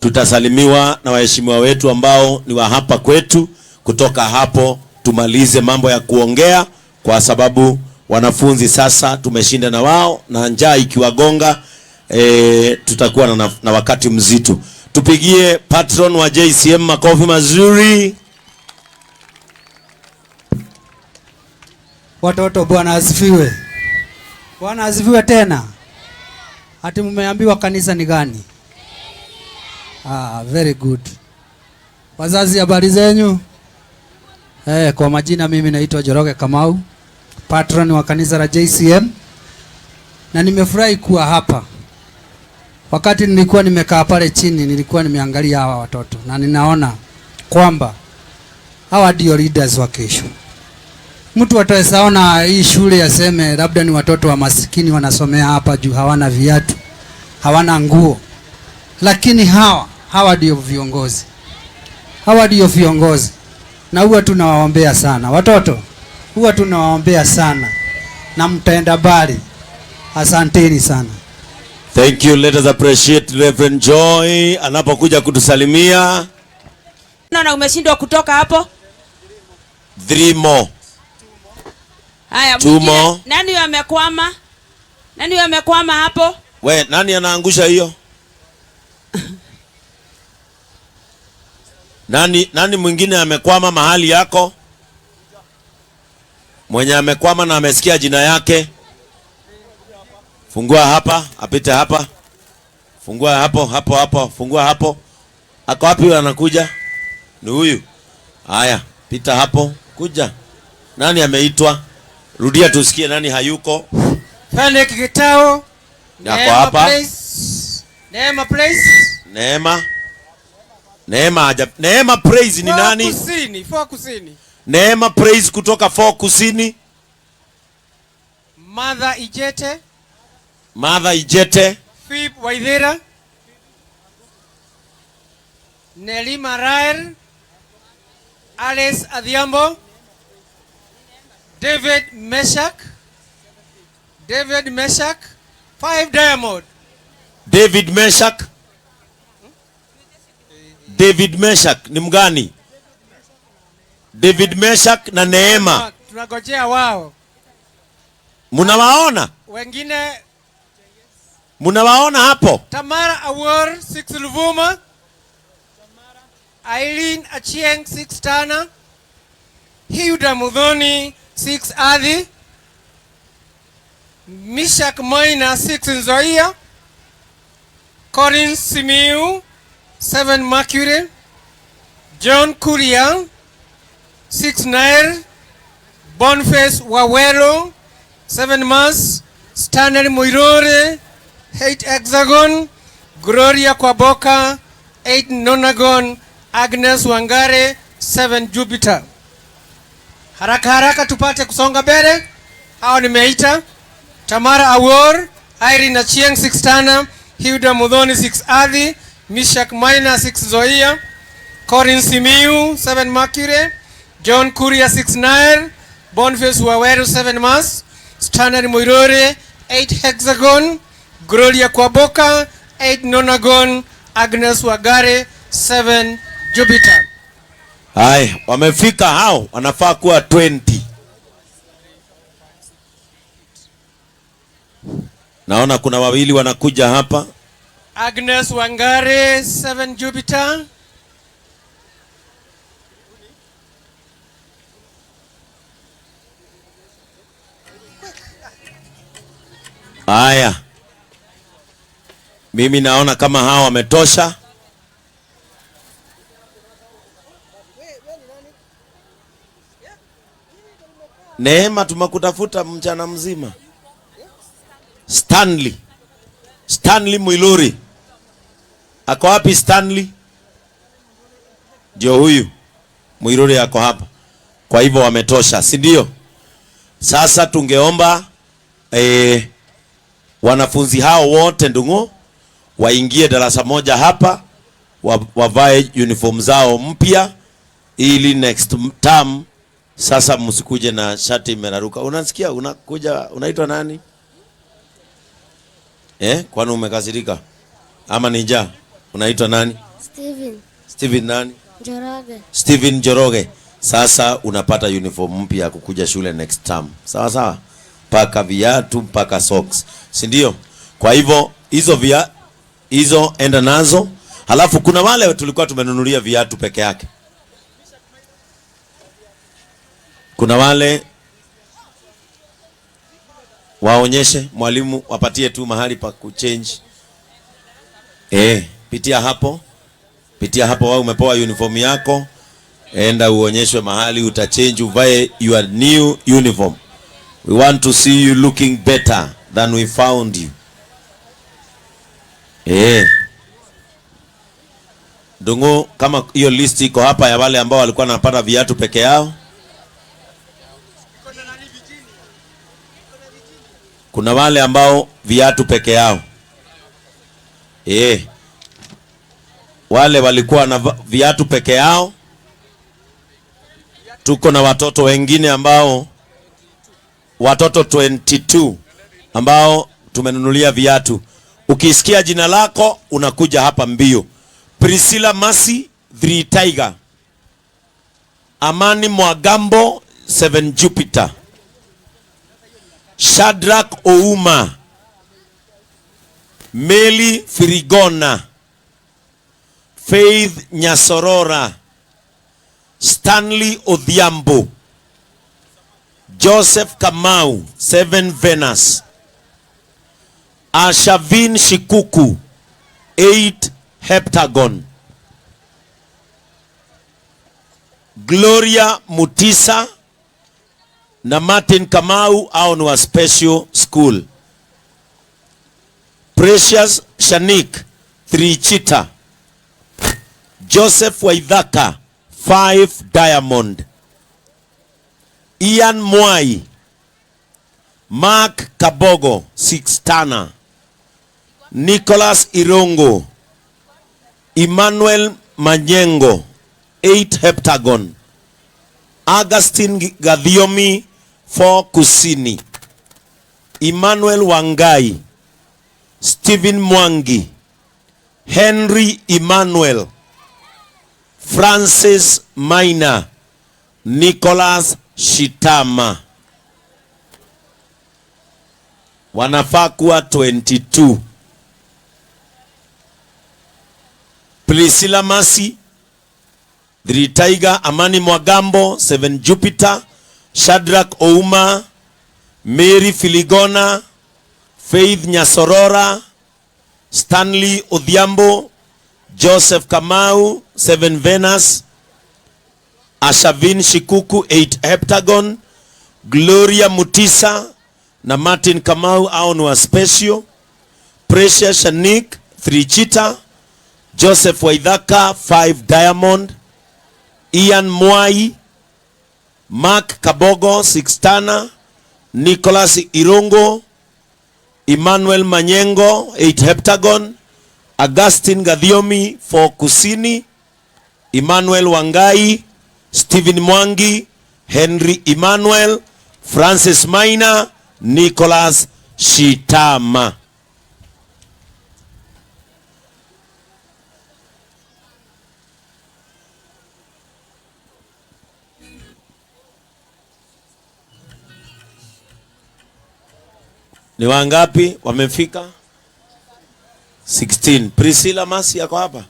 Tutasalimiwa na waheshimiwa wetu ambao ni wa hapa kwetu. Kutoka hapo tumalize mambo ya kuongea, kwa sababu wanafunzi sasa tumeshinda na wao, na njaa ikiwagonga tutakuwa na wakati mzito. Tupigie patron wa JCM makofi mazuri. Watoto, Bwana asifiwe. Bwana asifiwe tena. Ati mmeambiwa kanisa ni gani? Ah, very good. Wazazi, habari zenyu? Kwa majina mimi naitwa Joroge Kamau, patron wa kanisa la JCM, na nimefurahi kuwa hapa. Wakati nilikuwa nimekaa pale chini, nilikuwa nimeangalia hawa watoto na ninaona kwamba hawa ndio leaders wa kesho. Mtu ataweza ona hii shule aseme labda ni watoto wa masikini wanasomea hapa juu hawana viatu, hawana nguo. Lakini hawa ndio viongozi. Hawa ndio viongozi. Na huwa tunawaombea sana. Watoto, huwa tunawaombea sana. Na mtaenda mbali. Asanteni sana. Thank you. Let us appreciate Reverend Joy anapokuja kutusalimia. Na umeshindwa kutoka hapo? 3 more. Haya, 2 mwingine. more. Nani amekwama? Nani amekwama hapo? We, nani anaangusha hiyo? Nani mwingine amekwama mahali yako? Mwenye amekwama na amesikia jina yake. Fungua hapa, apite hapa. Fungua hapo, hapo, hapo, fungua hapo. Ako wapi huyu anakuja? Ni huyu. Haya, pita hapo, kuja. Nani ameitwa? Rudia tusikie nani hayuko. Felix Gitao. Yako Neema hapa. Place. Neema Place. Neema. Neema haja. Neema Praise ni Four nani? Kusini, 4 Kusini. Neema Praise kutoka 4 Kusini. Mother Ijete. Mother Ijete. Philip Waithera. Nelima Rael. Alice Adhiambo. David Meshak. David Meshak. 5 Diamond. David Meshak. David Meshak ni mgani? David Meshak na Neema. Tunagojea wao. Mnawaona? Wengine Mnawaona hapo? Tamara Awor 6 Luvuma. Eileen Achieng 6 Tana. Hilda Muthoni 6 Athi. Mishak Moina 6 Nzoia. Corin Simiu 7 Mercury. John Kuria 6 Nair. Boniface Wawelo 7 Mars. Stanley Muirore 8 Hexagon. Gloria Kwaboka 8 Nonagon. Agnes Wangare 7 Jupiter. Haraka haraka tupate kusonga mbele. Hao nimeita Tamara Awor, Irene Achieng 6 Tana, Hilda Muthoni 6 Athi, Mishak Maina 6 Zoia, Corin Simiu 7 Mercury, John Kuria 6 Nile, Boniface Waweru 7 Mars, Stanley Muirore 8 Hexagon, Gloria Kwaboka 8 Nonagon, Agnes Wagare 7 Jupiter. Hai, wamefika hao, wanafaa kuwa 20. Naona kuna wawili wanakuja hapa. Agnes Wangare 7 Jupiter. Haya. Mimi naona kama hao wametosha. Neema tumekutafuta mchana mzima. Stanley. Stanley Muiruri. Ako wapi Stanley? Ndio huyu. Muiruri ako hapa. Kwa hivyo wametosha, si ndio? Sasa tungeomba wanafunzi hao wote ndungu waingie darasa moja hapa, wavae uniform zao mpya ili next term sasa msikuje na shati imeraruka. Unasikia? Unakuja, unaitwa nani? Kwani umekasirika? Ama ni njaa? Unaitwa nani? Steven Steven nani? Njoroge. Steven Njoroge. Sasa unapata uniform mpya ya kukuja shule next term. Sawa sawa? Mpaka viatu, mpaka socks. Si ndio? Kwa hivyo hizo hizo enda nazo. Halafu kuna wale tulikuwa tumenunulia viatu peke yake. Kuna wale waonyeshe mwalimu, wapatie tu mahali pa kuchange. Pitia hapo. Pitia hapo, wewe umepewa uniform yako. Enda uonyeshwe mahali utachange, uvae your new uniform. We want to see you looking better than we found you. Ndungu, kama hiyo list iko hapa ya wale ambao walikuwa wanapata viatu peke yao. Kuna wale ambao viatu peke yao. Wale walikuwa na viatu peke yao. Tuko na watoto wengine ambao watoto 22 ambao tumenunulia viatu. Ukisikia jina lako unakuja hapa mbio. Priscilla Masi 3 Tiger. Amani Mwagambo 7 Jupiter. Shadrach Ouma. Meli Firigona. Faith Nyasorora. Stanley Odhiambo. Joseph Kamau 7 Venus. Ashavin Shikuku 8 Heptagon. Gloria Mutisa na Martin Kamau au ni wa special school. Precious Shanik 3 Chita. Joseph Waithaka 5 Diamond. Ian Mwai. Mark Kabogo 6 Tana. Nicholas Irongo. Emmanuel Manyengo 8 Heptagon. Augustine Gathiomi 4 Kusini. Emmanuel Wangai. Stephen Mwangi. Henry Emmanuel. Francis Maina. Nicholas Shitama. Wanafaa kuwa 22. Priscilla Masi 3 Tiger. Amani Mwagambo 7 Jupiter. Shadrach Ouma. Mary Filigona. Faith Nyasorora. Stanley Odhiambo. Joseph Kamau 7 Venus. Ashavin Shikuku 8 Heptagon. Gloria Mutisa na Martin Kamau au ni wa special. Precious Shanik 3 Chita. Joseph Waithaka 5 Diamond. Ian Mwai. Mark Kabogo 6 Tana. Nicholas Irungo. Emmanuel Manyengo 8 Heptagon. Augustine Gathiomi 4 Kusini. Emmanuel Wangai. Stephen Mwangi. Henry Emmanuel. Francis Maina. Nicholas Shitama. Ni wangapi wamefika? 16. Priscilla Masi yako hapa?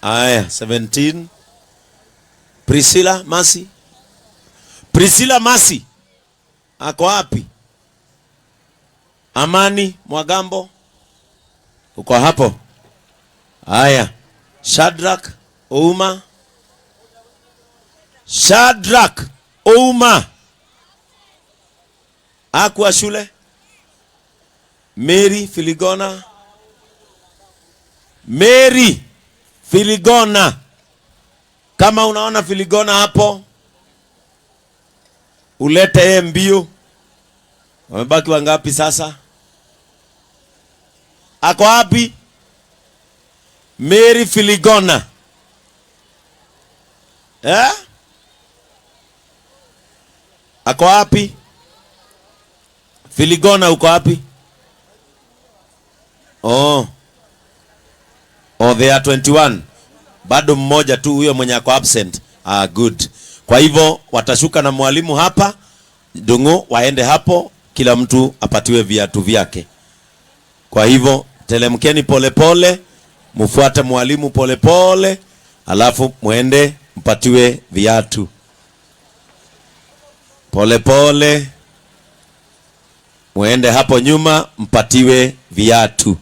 Aya, 17. Priscilla Masi. Priscilla Masi ako wapi? Amani Mwagambo uko hapo? Aya. Shadrach Ouma. Shadrach Ouma hakuwa shule. Mary Filigona. Mary Filigona. Kama unaona Filigona hapo, ulete yeye mbio. Wamebaki wangapi sasa? Ako wapi? Mary Filigona. Eh? Ako wapi? Filigona uko wapi? Oh. Oh, they are 21. Bado mmoja tu huyo mwenye ako absent. Ah, good. Kwa hivyo watashuka na mwalimu hapa Dungu, waende hapo, kila mtu apatiwe viatu vyake. Kwa hivyo telemkeni polepole, mfuate mwalimu polepole, alafu muende mpatiwe viatu polepole, muende hapo nyuma mpatiwe viatu.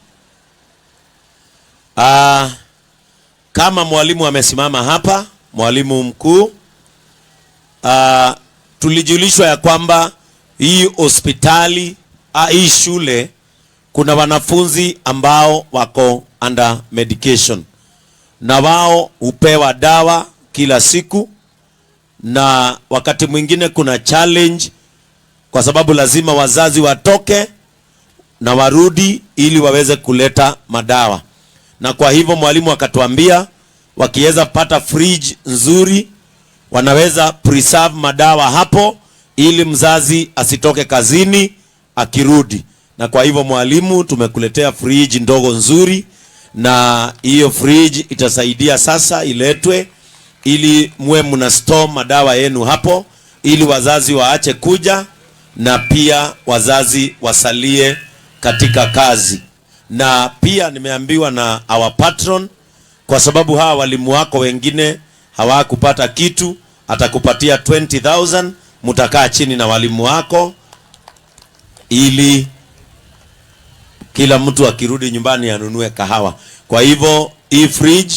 Kama mwalimu amesimama hapa, mwalimu mkuu, tulijulishwa ya kwamba hii hospitali, hii shule kuna wanafunzi ambao wako under medication na wao hupewa dawa kila siku, na wakati mwingine kuna challenge kwa sababu lazima wazazi watoke na warudi ili waweze kuleta madawa. Na kwa hivyo mwalimu akatuambia wakiweza pata fridge nzuri wanaweza preserve madawa hapo ili mzazi asitoke kazini akirudi. Na kwa hivyo mwalimu, tumekuletea fridge ndogo nzuri, na hiyo fridge itasaidia sasa iletwe ili muwe mna store madawa yenu hapo, ili wazazi waache kuja na pia wazazi wasalie katika kazi. Na pia nimeambiwa na our patron, kwa sababu hawa walimu wako wengine hawakupata kitu, atakupatia 20,000, mtakaa chini na walimu wako ili kila mtu akirudi nyumbani anunue kahawa. Kwa hivyo hii fridge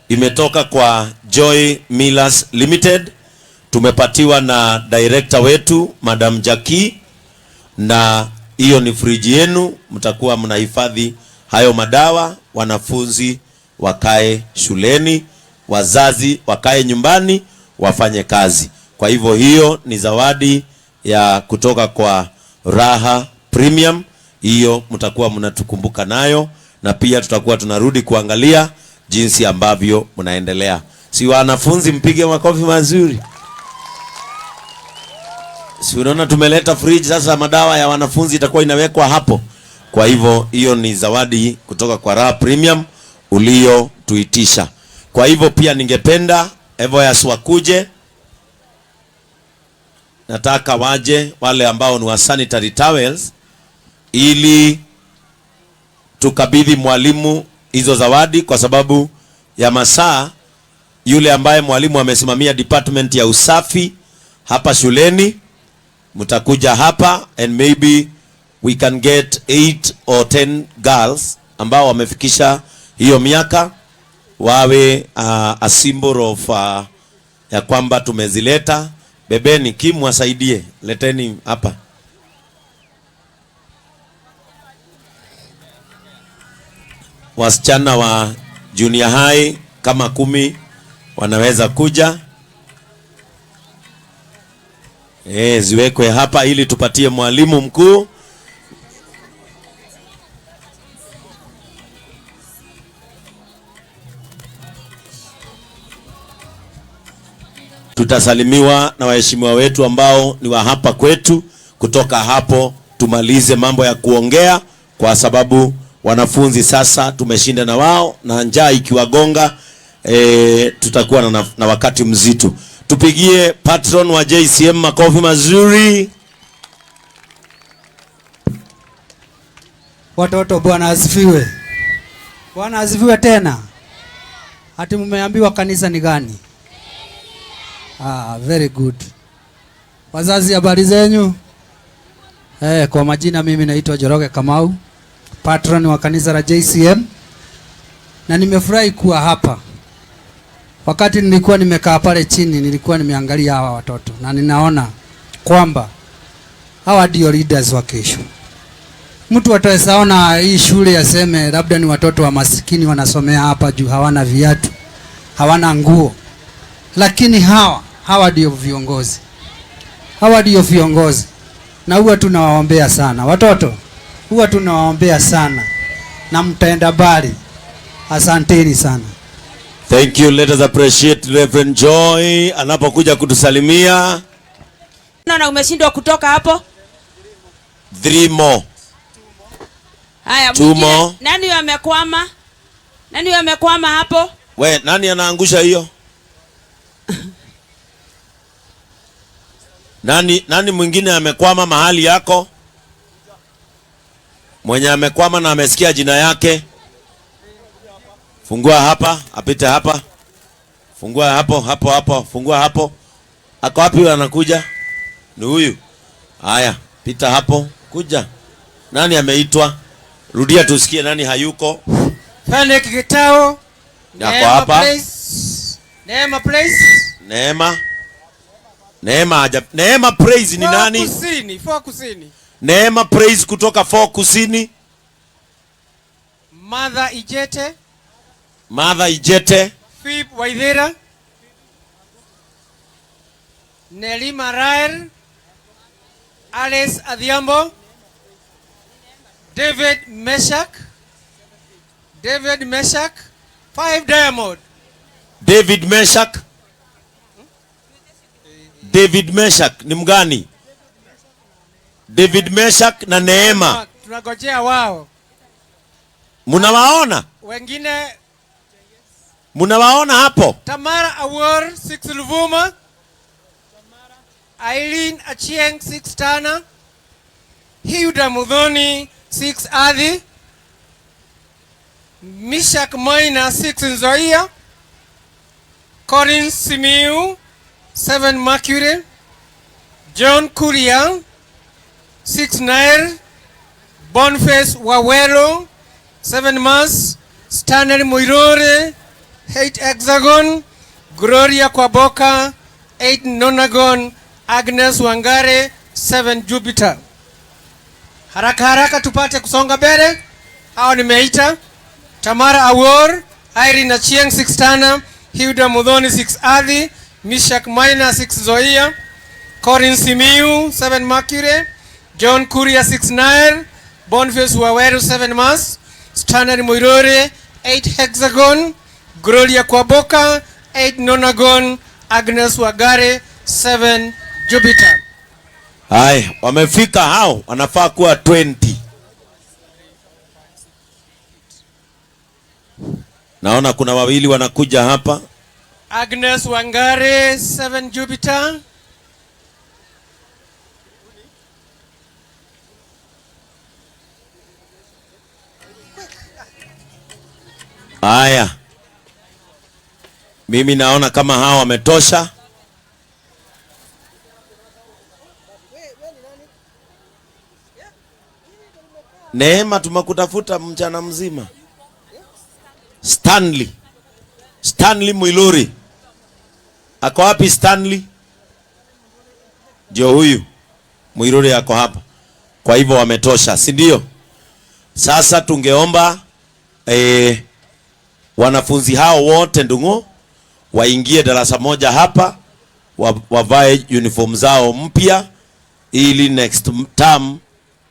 imetoka kwa Joy Millers Limited, tumepatiwa na director wetu Madam Jackie, na hiyo ni fridge yenu, mtakuwa mnahifadhi hayo madawa, wanafunzi wakae shuleni, wazazi wakae nyumbani wafanye kazi. Kwa hivyo hiyo ni zawadi ya kutoka kwa Raha Premium, hiyo mtakuwa mnatukumbuka nayo, na pia tutakuwa tunarudi kuangalia jinsi ambavyo mnaendelea. Si wanafunzi mpige makofi mazuri? Si unaona tumeleta fridge sasa, madawa ya wanafunzi itakuwa inawekwa hapo. Kwa hivyo hiyo ni zawadi kutoka kwa Raha Premium uliotuitisha. Kwa hivyo pia ningependa Evoyas wakuje, nataka waje wale ambao ni wa sanitary towels, ili tukabidhi mwalimu hizo zawadi, kwa sababu ya masaa. Yule ambaye mwalimu amesimamia department ya usafi hapa shuleni, mtakuja hapa and maybe we can get 8 or 10 girls ambao wamefikisha hiyo miaka wawe a symbol of ya kwamba tumezileta. Bebeni, Kim wasaidie, leteni hapa. Wasichana wa junior high kama 10 wanaweza kuja. Ziwekwe hapa ili tupatie mwalimu mkuu. Tutasalimiwa na waheshimiwa wetu ambao ni wa hapa kwetu. Kutoka hapo tumalize mambo ya kuongea, kwa sababu wanafunzi sasa tumeshinda na wao, na njaa ikiwagonga tutakuwa na wakati mzito. Tupigie patron wa JCM makofi mazuri. Watoto, Bwana asifiwe. Bwana asifiwe tena. Ati mmeambiwa kanisa ni gani? Ah, very good. Wazazi, habari zenyu? Kwa majina mimi naitwa Joroge Kamau, patron wa kanisa la JCM, na nimefurahi kuwa hapa. Wakati nilikuwa nimekaa pale chini, nilikuwa nimeangalia hawa watoto na ninaona kwamba hawa ndio leaders wa kesho. Mtu ataweza ona hii shule aseme labda ni watoto wa masikini wanasomea hapa juu hawana viatu, hawana nguo. Lakini hawa ndio viongozi. Hawa ndio viongozi. Na huwa tunawaombea sana. Watoto, huwa tunawaombea sana. Na mtaenda mbali. Asanteni sana. Thank you. Let us appreciate Reverend Joy anapokuja kutusalimia. Na umeshindwa kutoka hapo? 3 more. Haya, 2 more. Nani amekwama? Nani amekwama hapo? We, nani anaangusha hiyo? Nani mwingine amekwama mahali yako? Mwenye amekwama na amesikia jina yake. Fungua hapa, apite hapa. Fungua hapo, hapo, hapo, fungua hapo. Ako wapi huyu anakuja? Ni huyu. Haya, pita hapo, kuja. Nani ameitwa? Rudia tusikie nani hayuko. Felix Gitao. Yako Neema hapa. Place. Neema Place. Neema. Neema haja. Neema Praise ni Four nani? Kusini, 4 Kusini. Neema Praise kutoka 4 Kusini. Mother Ijete. Mother Ijete. Philip Waithera. Nelima Rael. Alice Adhiambo. David Meshak. David Meshak. 5 Diamond. David Meshak. David Meshak ni mgani? David Meshak na Neema. Tunagojea wao. Mnawaona? Wengine Mnawaona hapo? Tamara Awor 6 Luvuma. Eileen Achieng 6 Tana. Hilda Muthoni 6 Athi. Mishak Maina 6 Nzoia. Corin Simiu 7 Mercury. John Kuria 6 Nair. Boniface Wawelo 7 Mars. Stanley Muirore 8 Hexagon. Gloria Kwaboka 8 Nonagon. Agnes Wangare 7 Jupiter. Haraka haraka tupate kusonga mbele. Hao nimeita Tamara Awor, Irene Achieng 6 Tana, Hilda Muthoni 6 Athi, Mishak Maina 6 Zoia, Corin Simiu 7 Mercury, John Kuria 6 Nile, Boniface Waweru 7 Mars, Stanley Muirore 8 Hexagon, Gloria Kwaboka 8 Nonagon, Agnes Wagare 7 Jupiter. Hai, wamefika hao, wanafaa kuwa 20. Naona kuna wawili wanakuja hapa. Agnes Wangare 7 Jupiter. Haya. Mimi naona kama hao wametosha. Neema tumekutafuta mchana mzima. Stanley. Stanley Muiruri. Ako wapi Stanley? Ndio huyu. Muiruri ako hapa. Kwa hivyo wametosha, si ndio? Sasa tungeomba wanafunzi hao wote Ndung'u waingie darasa moja hapa, wavae uniform zao mpya ili next term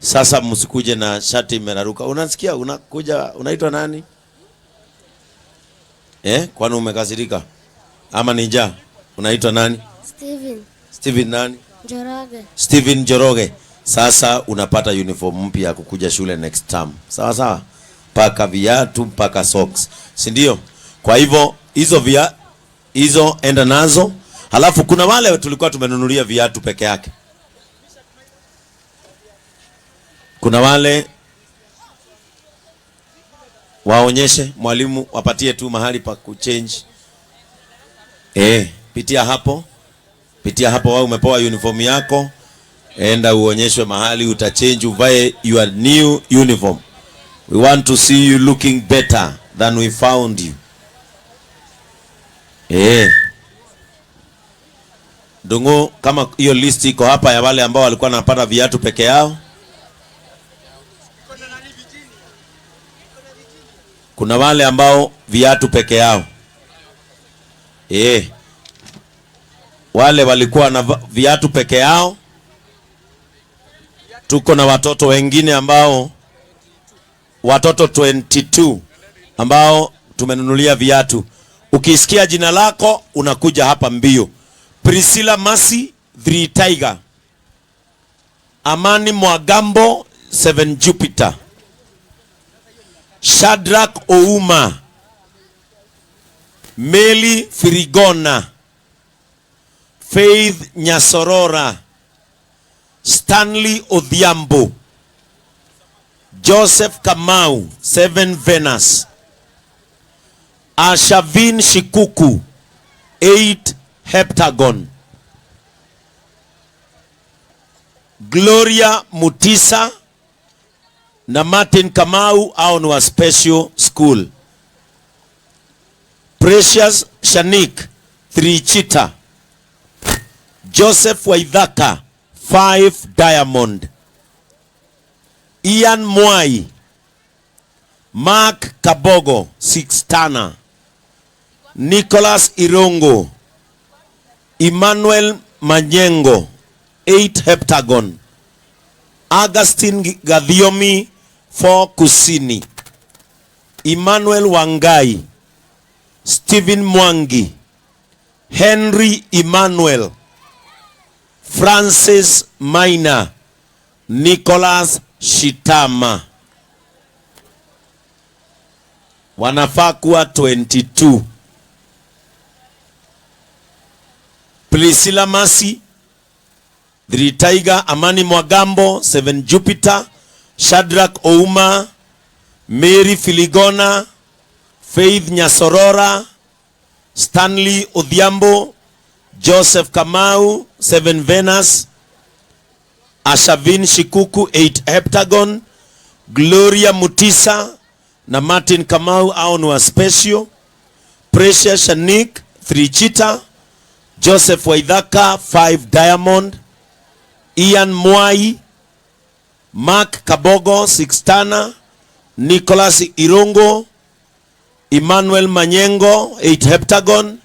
sasa msikuje na shati imeraruka. Unasikia? Unakuja, unaitwa nani? Kwani umekasirika? Ama ni njaa? Unaitwa nani? Steven. Steven nani? Njoroge. Steven Njoroge. Sasa unapata uniform mpya kukuja shule next term. Sawa sawa? Paka viatu, paka socks. Si ndio? Kwa hivyo hizo hizo enda nazo. Halafu kuna wale tulikuwa tumenunulia viatu peke yake. Kuna wale waonyeshe mwalimu, wapatie tu mahali pa kuchange. Pitia hapo. Pitia hapo, wewe umepewa uniform yako. Enda uonyeshwe mahali utachange, uvae your new uniform. We want to see you looking better than we found you. Ndung'u, kama hiyo list iko hapa ya wale ambao walikuwa wanapata viatu peke yao. Kuna wale ambao viatu peke yao. Wale walikuwa na viatu peke yao. Tuko na watoto wengine ambao watoto 22 ambao tumenunulia viatu. Ukisikia jina lako unakuja hapa mbio. Priscilla Masi 3 Tiger. Amani Mwagambo 7 Jupiter. Shadrach Ouma Meli Firigona, Faith Nyasorora, Stanley Odhiambo, Joseph Kamau, 7 Venus, Ashavin Shikuku, 8 Heptagon, Gloria Mutisa na Martin Kamau, hao ni wa special school. Precious Shanik, 3 Chita, Joseph Waithaka, 5 Diamond, Ian Mwai, Mark Kabogo, 6 Tana, Nicholas Irongo, Emmanuel Manyengo, 8 Heptagon, Augustine Gathiomi, 4 Kusini, Emmanuel Wangai, Stephen Mwangi, Henry Emmanuel, Francis Maina, Nicholas Shitama. Wanafaa kuwa 22. Priscilla Masi, 3 Tiger, Amani Mwagambo, 7 Jupiter, Shadrach Ouma, Mary Filigona, Faith Nyasorora, Stanley Odhiambo, Joseph Kamau, 7 Venus, Ashavin Shikuku, 8 Heptagon, Gloria Mutisa na Martin Kamau, hao ni wa special. Precious Shanik, 3 Chita, Joseph Waithaka, 5 Diamond, Ian Mwai, Mark Kabogo, 6 Tana, Nicholas Irongo, Emmanuel Manyengo, 8 Heptagon,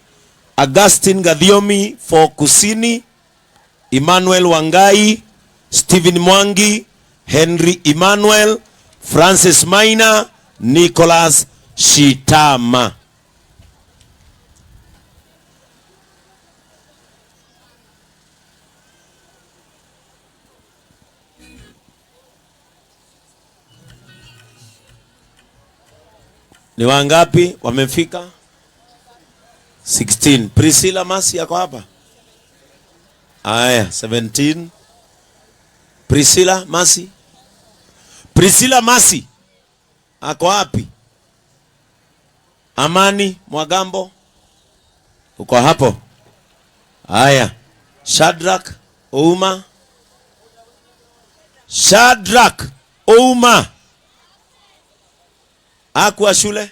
Augustine Gathiomi, 4 Kusini, Emmanuel Wangai, Stephen Mwangi, Henry Emmanuel, Francis Maina, Nicholas Shitama. Ni wangapi wamefika? 16. Priscilla Masi yako hapa? Aya, 17. Priscilla Masi. Priscilla Masi ako wapi? Amani Mwagambo uko hapo? Aya, Shadrach Ouma. Shadrach Ouma hakuwa shule.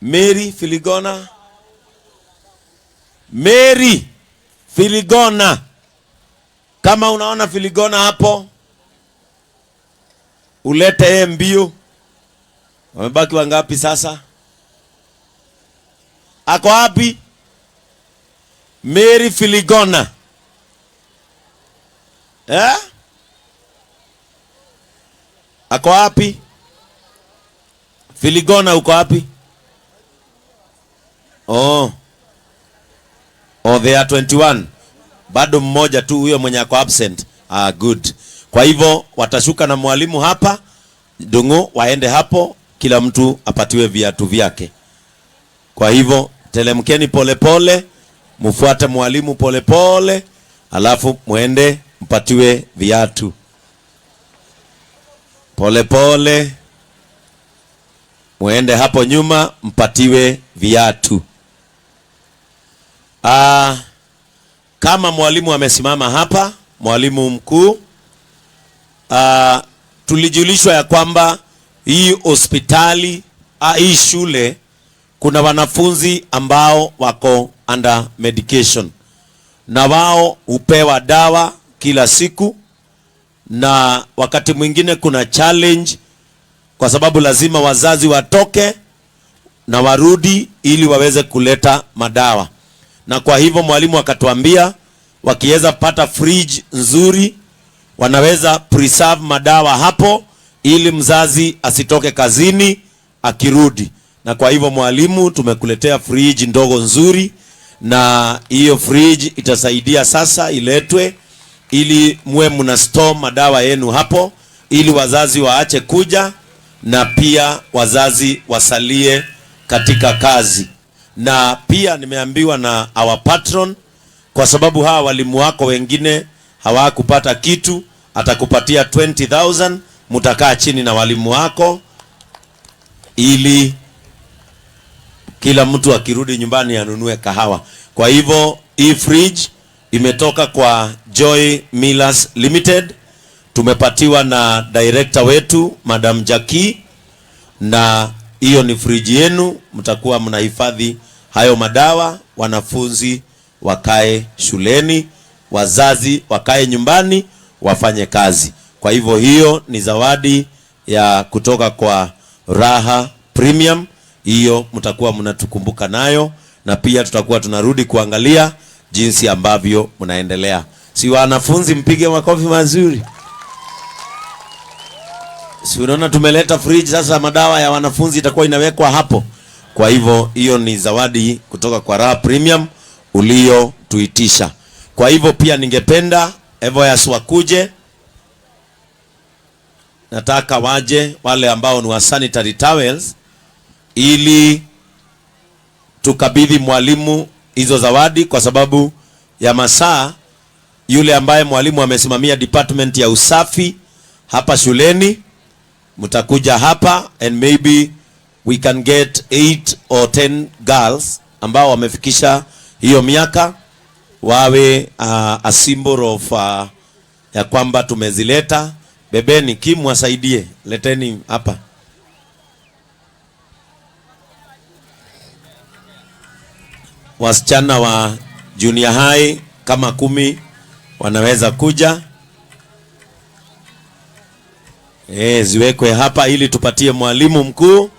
Mary Filigona. Mary Filigona. Kama unaona Filigona hapo, ulete yeye mbio. Wamebaki wangapi sasa? Ako wapi? Mary Filigona. Eh? Ako wapi? Filigona uko wapi? Oh. Oh, they are 21. Bado mmoja tu huyo mwenye ako absent. Ah, good. Kwa hivyo watashuka na mwalimu hapa Dungu, waende hapo, kila mtu apatiwe viatu vyake. Kwa hivyo telemkeni polepole, mfuate mwalimu polepole, alafu muende mpatiwe viatu. Polepole muende hapo nyuma mpatiwe viatu. Kama mwalimu amesimama hapa, mwalimu mkuu, tulijulishwa ya kwamba hii hospitali, hii shule kuna wanafunzi ambao wako under medication, na wao hupewa dawa kila siku, na wakati mwingine kuna challenge kwa sababu lazima wazazi watoke na warudi ili waweze kuleta madawa. Na kwa hivyo mwalimu akatuambia wakiweza pata fridge nzuri wanaweza preserve madawa hapo ili mzazi asitoke kazini akirudi. Na kwa hivyo mwalimu, tumekuletea fridge ndogo nzuri, na hiyo fridge itasaidia sasa iletwe ili muwe mna store madawa yenu hapo, ili wazazi waache kuja na pia wazazi wasalie katika kazi. Na pia nimeambiwa na our patron, kwa sababu hawa walimu wako wengine hawakupata kitu, atakupatia 20,000. Mtakaa chini na walimu wako ili kila mtu akirudi nyumbani anunue kahawa. Kwa hivyo hii fridge imetoka kwa Joy Millers Limited, tumepatiwa na director wetu, Madam Jackie, na hiyo ni friji yenu, mtakuwa mnahifadhi hayo madawa, wanafunzi wakae shuleni, wazazi wakae nyumbani wafanye kazi. Kwa hivyo hiyo ni zawadi ya kutoka kwa Raha Premium, hiyo mtakuwa mnatukumbuka nayo, na pia tutakuwa tunarudi kuangalia jinsi ambavyo mnaendelea. Si wanafunzi, mpige makofi mazuri. Si unaona tumeleta fridge sasa, madawa ya wanafunzi itakuwa inawekwa hapo. Kwa hivyo hiyo ni zawadi kutoka kwa Raha Premium uliotuitisha. Kwa hivyo pia ningependa Evoyas wakuje, nataka waje wale ambao ni wa sanitary towels, ili tukabidhi mwalimu hizo zawadi, kwa sababu ya masaa. Yule ambaye mwalimu amesimamia department ya usafi hapa shuleni, mtakuja hapa and maybe we can get 8 or 10 girls ambao wamefikisha hiyo miaka wawe a symbol of ya kwamba tumezileta. Bebeni, Kim wasaidie, leteni hapa. Wasichana wa junior high kama 10 wanaweza kuja. Ziwekwe hapa ili tupatie mwalimu mkuu.